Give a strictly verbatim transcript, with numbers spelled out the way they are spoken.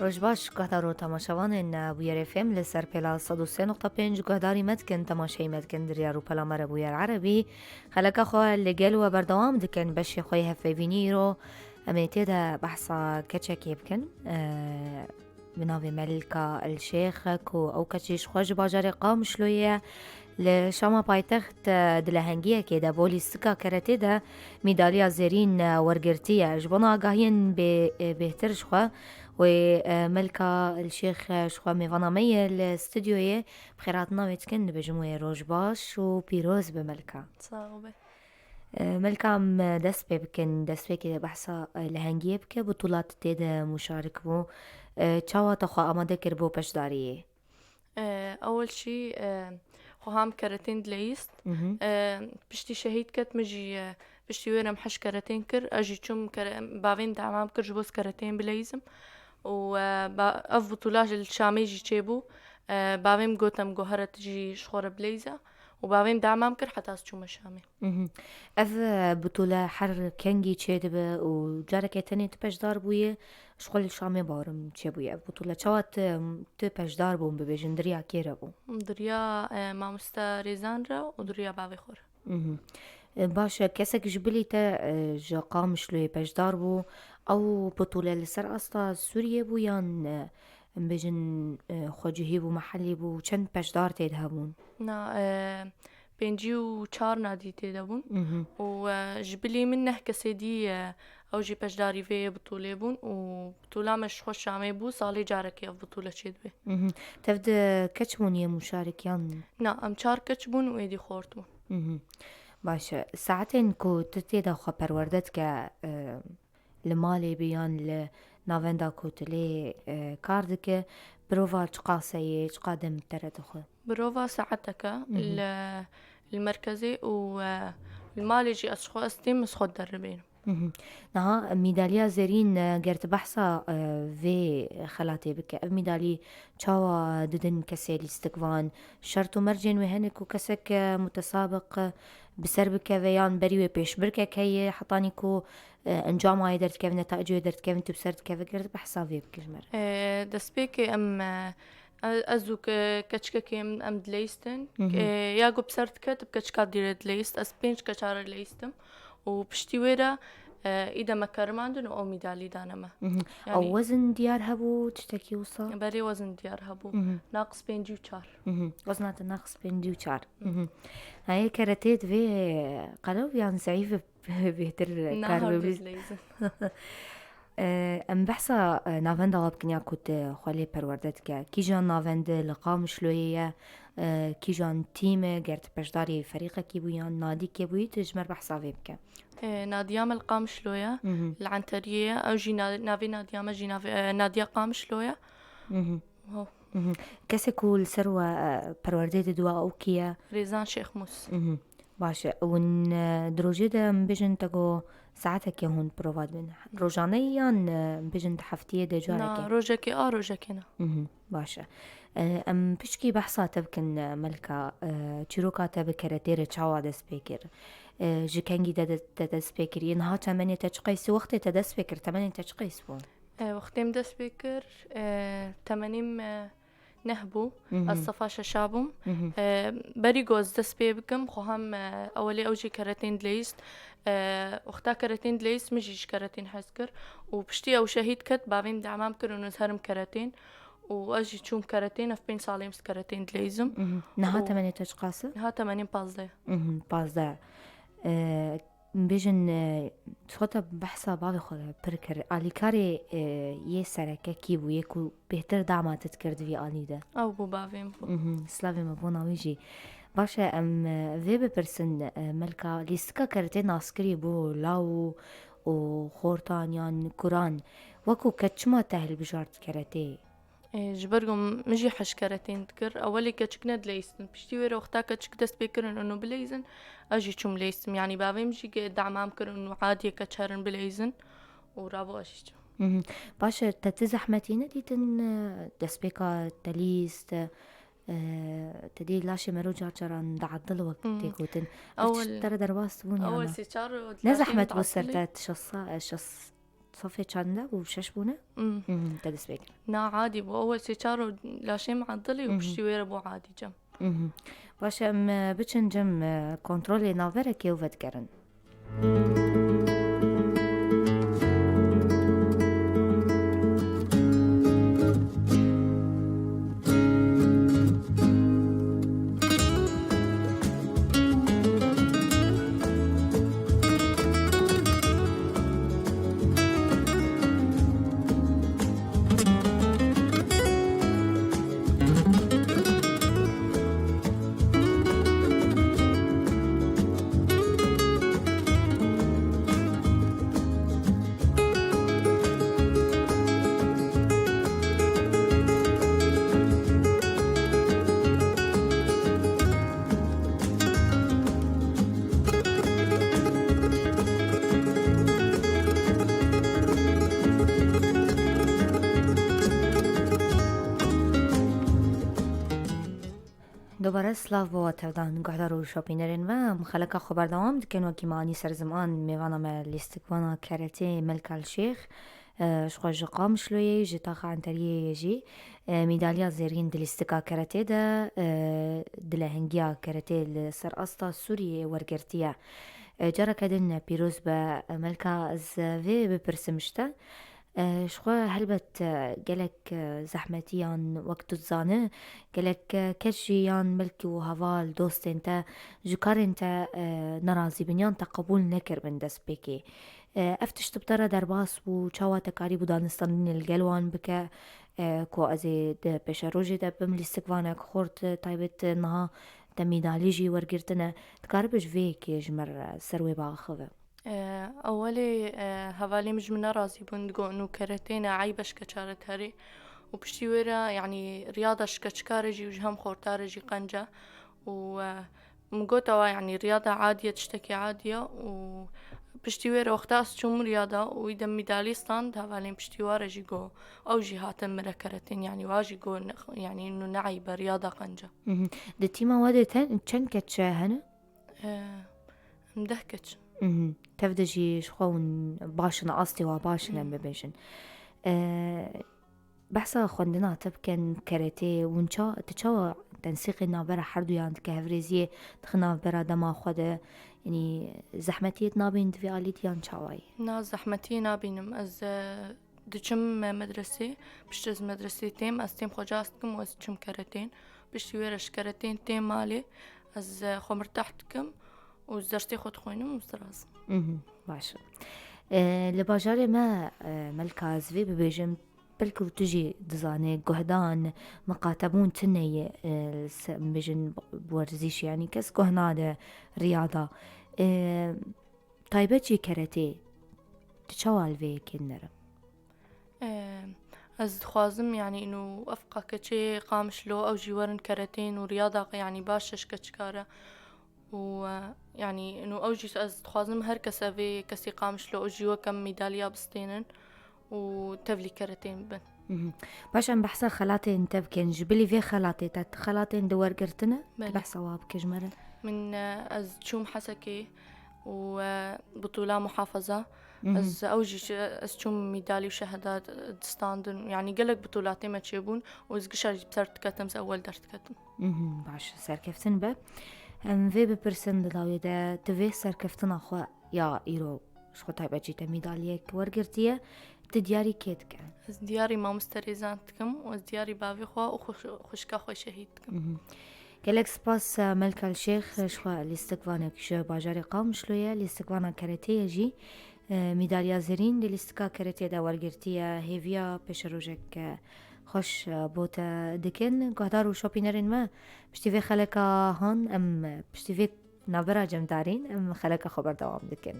Roj baş, guhdar û temaşevanên Bûyer F M li ser pêla sed û sê nokta pênc guhdarî me dikin, temaşeyî me dikin di rêya rûpela me re Bûyer Erebî. Xeleka xwe li gel we berdewam dikin, beşê xwe yê hevpeyvînî îro em ê tê de behsa keçekê bikin. Eee, bi navê Melika El Şêx ku ew keç jî ji xwe ji bajarê Qamişloyê ye. Li Şama paytext, e, di lehengiyekê de bo lîstika keretê de mîdaliya zêrîn, e, wergirtiye. Ji bona agahiyên bê-, e, bêhtir ji xwe wê, e, Melika El Şêx, e, ji xwe mêvana me ye li stûdyoyê. Bi xêrhatina wê dikin, dibêjim wê roj baş û pîroz be Melika. Sağ ol be. E, Melika, em dest pê bikin, destpêkê behsa, e, lehengiyê bike, Butûla tu tê de muşarik bû. E, çawa te xwe amade kir bo peşdariyê? E, ewil şî, e, xwe ham keretên dileyîst. Mhm. E, piştî şehîd ket, min jî, e, piştî wê re em heş keretên kir. Ez jî çûm kere-, bavê min dema min kir ji bo ez keretên bileyîzim. Û, e, ba-, ev butûla ji li Şamê jî çêbû. E, bavê min got, em got, here tu jî ji xwe re bileyze. Û bavê min dema min kir heta ez çûme Şamê. Mhm. Ev, e, butûle her kengî çêdibe û carekê tenê tu peşdar bûye, ji xwe li Şamê barim çêbûye ev butûle. Çawa tu, tu peşdar bûn bibêjin, di riya kê re bû? Di riya, e, mamoste Rêzan re û di riya bavê xwe re. Mhm. E, baş e, kesek ji bilî te, e, ji Qamişloyê peşdar bû. Ew butûle li ser asta Sûriyê bû yan, e, em bêjin, e, xwecihî bû, mehellî bû, çend peşdar tê de hebûn? Na, e, pêncî û çar nadî tê de bûn. Mhm. Û, e, ji bilî min neh kesê dî, e, ew jî peşdarî vê butûlê bûn û butûla me ji xwe Şamê bû, salê carekê ev butûle çêdibe. Mhm. Tev de keç bûn yê muşarikiyan? Na, em çar keç bûn û êdî xort bûn. Mhm. Baş e. Saetên ku tu tê de xwe perwerde dike, e, li malê bê yan li navenda ku tu lê, e, kar dike, birova çiqas e yê, çiqa dem te re dixwe? Birova saeteke Mhm. li, li merkezê û, e, li malê jî ez xwe estêm, ez xwe deribênim. Mhm. Niha mîdaliya zêrîn, e, ger tu behsa, e, vê xelatê bike, ev mîdalî çawa didin kesê lîstikvan? Şert û mercên wê hene ku kesek, e, mutesabiq, e, bi ser bikeve yan berî wê pêşbirkek heye, hetanî ku e, encama yê derdikevin, netayicê wê derdikevin, tu bi ser dikeve, ger tu behsa vê bikir ji me re. E, destpêkê em, e, e, ez û ke-, keçikekê em, em dileyistin. Mhm. E, ya ku bi ser diket, bi keçika dî re dileyist, ez pênc keça re leyistim. Û piştî wê re, e, î de me kerimandin û ew mîdalî dane me. Mhm. Yanî Ew wezin diyar hebû, tiştekî wisa? Berê wezin diyar hebû. Mhm. Naqis pêncî û çar. Mhm. Wezna te naqis pêncî û çar. Mhm. Hayê keretê divê qelew yan zeîf bêhtir Na, kar her du bibî. Dileyizin. Ee, em behsa, e, navenda we bikin ya ku tu xwe lê perwerde dike. Kîjan navende li Qamişloyê ye? Ee, kîjan tîm e? Ger tu beşdarî ferîqekî bû yan nadîkê bûyî, tu ji me re behsa vê bike. Ee, nadiya me li Qamişlo ye, Mhm. li Enteriyê ye. Ew jî na-, navê nadiya me jî navê, e, Nadiya Qamişlo ye. Mhm. Ho. Mhm. Kesê ku li ser we, e, perwerdeyê didû, ew kî ye? Rêzan Şêxmûs. Mhm. Baş e. Hûn, e, di rojê de, em bêjin, te got saetekê hûn prova dibin. Rojane yan, e, em bêjin di heftiyê de carekê? Na, rojekê a, rojekê na. Mhm. Baş e. E, em pişkî behsa te bikin, e, Melika, e, çîroka te bi keretê re çawa dest pê kir? E, ji kengî de, de, te dest pê kiriye? Niha temenê te çi qeys e? Wextê te dest pê kir, temenê te çi qeys bû? E, wextê min dest pê kir, e, temenê min, e, neh bû. Mhm. Ez sefa şeşa bûm. Mhm. E, berî ku ez dest pê bikim, xwe hem, e, ewelê ew jî keretên dileyîst. E, wexta keretên dileyîst min jî ji keretên hez kir. Û piştî ew şehîd ket, bavê min dema min kir û ez herim keretên. Û ez jî çûm keretên, ev pênc salê min keretên dileyîzim. Mhm. Niha Û temenê te çiqas e? Niha temenê min pazdeh e. Mhm, pazdeh. E, Bêjin, e, xwe te behsa bavê xwe pir kir. Alîkarê, e, yê sereke kî bû, yê ku bêhtir dama te dikir di vî alî de? Ew bû bavê min bû. Mhm, slavê me bona wî jî. Baş e, em, e, vê bipirsin, e, Melika, lîstika keretê naskirî bo law û, û xortan yan kuran, wekû ked çima te hilbijart keretê? Ê, ji ber ku min jî hej keretên dikir, ewelê keçik nedileyistin. Piştî wê re wexta keçik dest pê kirin û bileyizin, ez jî çûm leyistim. Yanî bavê min jî ge-, demam kirin û adiye keç herin bileyizin û rabo ez jî çûm. Mhm. Baş e, te ti zehmetî nedîtin, e, destpêka te lîst, e, te dî laşê mero car caran diedil wek Hmm. tê gotin. Ev Ewel- tişt te re derbas bûn ya Ewel na? Sê çar Ne laşê zehmet bû ser diedilî. Te, şeş sa-, e, şeş safê çanda bû, şeş bûne? Hmm. Mhm, te dest pê kir. Na adî bû. Ewel sê çar laşê min edilî û Mhm. piştî wê re bû adî cem. Mhm. Baş e, em, e, biçin cem, e, kontrolê navberekê û vedigerin. Dobare silav bo we tevdan guhdar û şopînerên me. Em xeleka xwe berdewam dikin. Wekî me anî ser ziman, mêvana me lîstikvana keretê Melka Şêx, e, ji xwe ji Qamişloyê, ji taxa Enteriyê ye jî, e, mîdaliya zêrîn di lîstika keretê de, e, di lehengiya keretê li ser asta Sûriyê wergirtiye. E, careke din pîroz be, e, Melka, ez vê bipirsim ji te. E, ji xwe helbet, e, gelek, e, zehmetiyan wek tu dizane, gelek, e, kes jî yan belkî û heval, dostên te ji karên te, e, nerazî bin yan te qebûl nekiribin destpêkê. E, ev tişt bi te re derbas bû, çawa te karîbû danûstandinê li gel wan bike, e, ku ez ê di pêşerojê de bim lîstikvanek xurt, taybet niha te mîdalî jî wergirtine. Dikaribe ji vê yekê ji me re ser wê biaxive? E, ewelê, e, hevalê min ji min nerazî bûn, digot, nû keretê ne, eyb e ji keça re diherê. Û piştî wê re, yanî, riyada ji keçika re jî û ji hem xorta re jî qenc e. Û, e, min got, ewa, yanî, riyada adiye, tiştekî adiye. Û piştî wê re wexta ez çûm riyada û wî dem mîdalî stand, hevalên piştî wa re jî got, ew jî hatin min re keretên, yanî, wa jî got, ne, yanî, nû ne eyb e, riyada qenc e. Mhm. Di tîma we de te-, çend keç hene? E, em deh keç. Mhm. Tev de jî ji xwe hûn baş in, astê wa baş in, em Mhm. bibêjin. E, behsa xwendina te bikin, keretê, hûn ça-, tu çawa tensîqê navbera herduyan dike, hevrêziyê dixe navbera dema xwe de, yanî zehmetiyê nabîn di vê alî de yan çawa ye? Na, zehmetiyê nabînim. Ez, e, diçim me-, medresê, piştre ez medresê têm, ez têm xwe caz dikim û ez diçim keretên. Piştî wê re ji keretên têm malê, ez, e, xwe mirteh dikim û ji dersê xwe dixwînim û dirazim. Mhm, baş e. E, li bajarê me, e, Melka, ez vê bibêjim, belkî tu jî dizanê, guhdan, miqatebûn tune ye, e, li se-, em bêjin bi werzîş, yanî kes guh nade riyada. E, taybet jî keretê, tu çawa li vê yekê dinere? Ee, ez dixwazim, yanî, û ev qa keçê Qamişlo, ew jî werin keretên û riyada, yanî, baş e ji keçika re. Û, e, yanî, û ew jî ez dixwazim her kes, evê kesî Qamişlo, ew jî weke min mîdaliya bistênin û tevlî keretên bibin. Mhm. Baş, em behsa xelatên te bikin. Ji bilî vê xelatê te, tu xelatên di wergirtine? Belê. Behsa wa bike ji me re. Min, e, ez çûm Hesekê û, e, butûla muhafaza. Mhm. Ez ew jî şe-, ez çûm mîdalî û şehada distandin. Yanî gelek butûlatê me çêbûn û ez gişa jî bi ser diketim, ez ewel derdiketim. Mhm, baş, serkeftin be. Em vê bipirsin di dawê de, tu vê serkeftina xwe ya îro ji xwe taybet jî te mîdaliyek wergirtiye, tu diyarî kê dike? Ez diyarî mamoste Rêzan dikim û ez diyarî bavê xwe û xwe-, xwişka xwe şehîd dikim. Mhm. Gelek spas, e, Melka Şêx, ji xwe lîstikvanek ji bajarê Qamişlo ye, lîstikvana keretê ye jî, e, mîdaliya zêrîn di lîstika keretê de wergirtiye, hêviya pêşerojek, e, xweş, e, bo te dikin. Guhdar û şopînerên me, piştî vê xeleka han, em, e, piştî vê navbera cem darîn, em xeleka xwe berdewam dikin.